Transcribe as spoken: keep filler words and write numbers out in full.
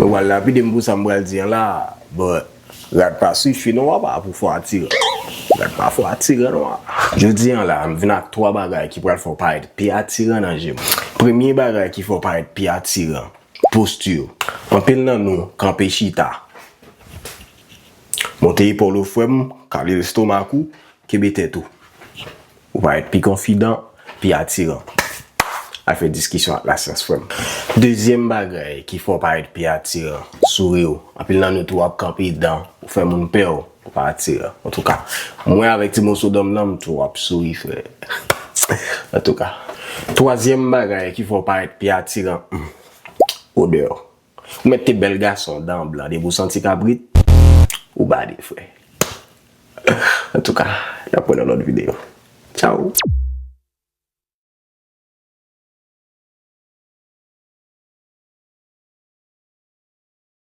Mwen pral lapide m pou sa m pral di an la, but rad pa sifi non, apa pou fò atiran. Rad pa fò atiran non. Jodi an la, m vin ak twa bagay ki pral fè w parèt pi atiran nan je m. Premye bagay ki fè w parèt pi atiran, posti w. Anpil nan nou kanpe chita. Monte epòl ou frè m, kale lestomak ou, kenbe tèt ou. Ou parèt pi konfidan, pi atiran. Al fè diskisyon ak lasyans frè m. Dezyèm bagay ki fè w parèt pi atiran, souri w. Anpil nan nou tou ap kanpe dan, ou fè moun pè w, ou pa atiran. Antouka, mwen avèk ti moso dan m nan, m tou ap souri frè. Antouka, twazyèm bagay ki fè w parèt pi atiran, hmm, odè w. Ou mèt te bèl gason, dan blan, depi w santi kabrit, ou bade frè. Antouka, n ap wè nan lòt videyo. Tchao.